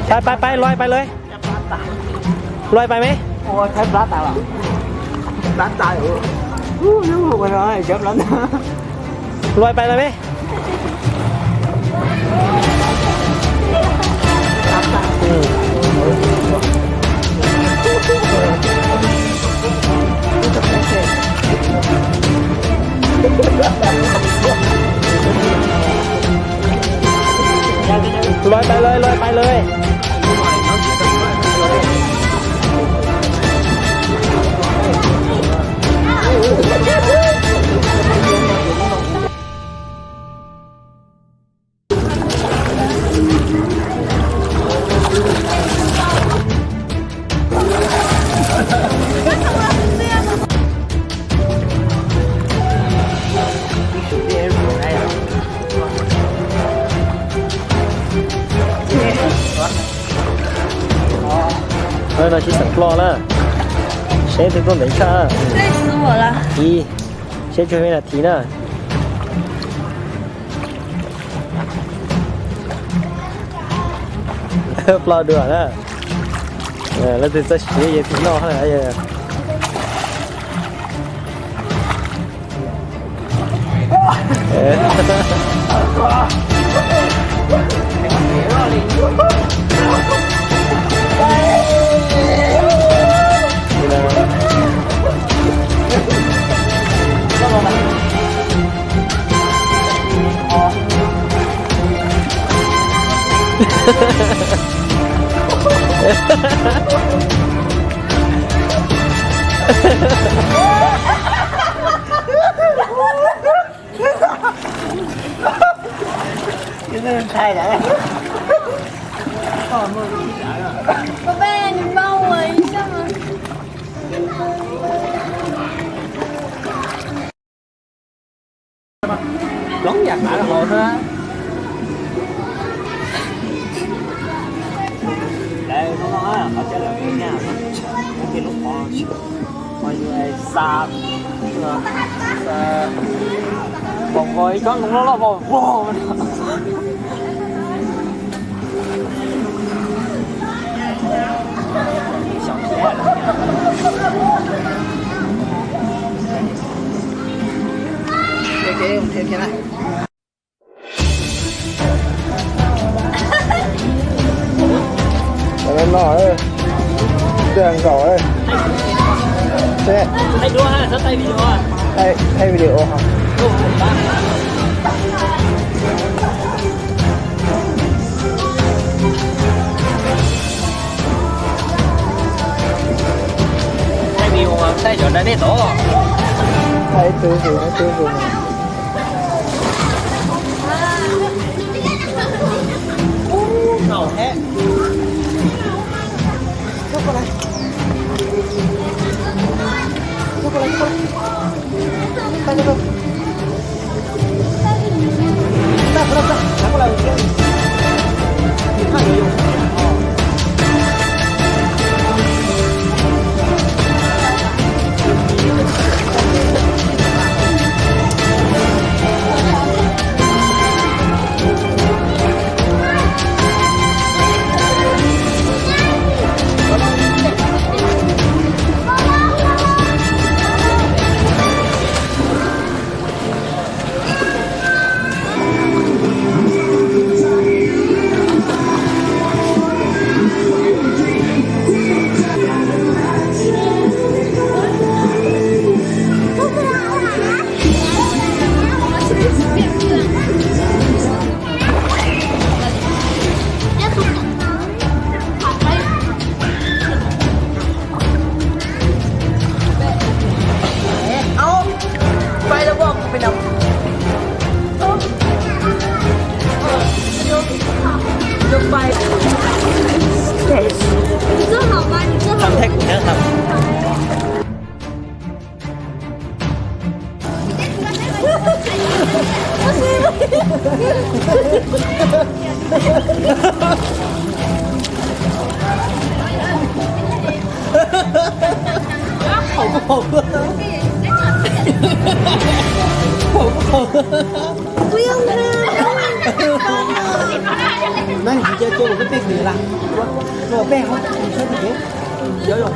ไปไปไปลอยไปเลย ลอยไปไหม ลอยไปเลยไหม ลอยไปเลย ลอยไปเลย No tsis xeem Nplog na, seb twg tuaj ntev tshaj. Ib, seb tsawg me nas this na. Ploj dua na. Leej twg txawj siv ces tig noj na. Coob yam kav hauv xwb. Lawv no qhov coj lawm nyaj, ces lub qhov xa, pom nkaus ib tsob ntoo loj loj vog vog. No, twb nkaus. Thaij video hos. Thaij video, thaij cov dab nej tod. Thaij ib tug zus, ib tug zus. Nab ntsis cia cua los peb peg kwm lawm. Los peb hov, saib pem kev. Yuav los.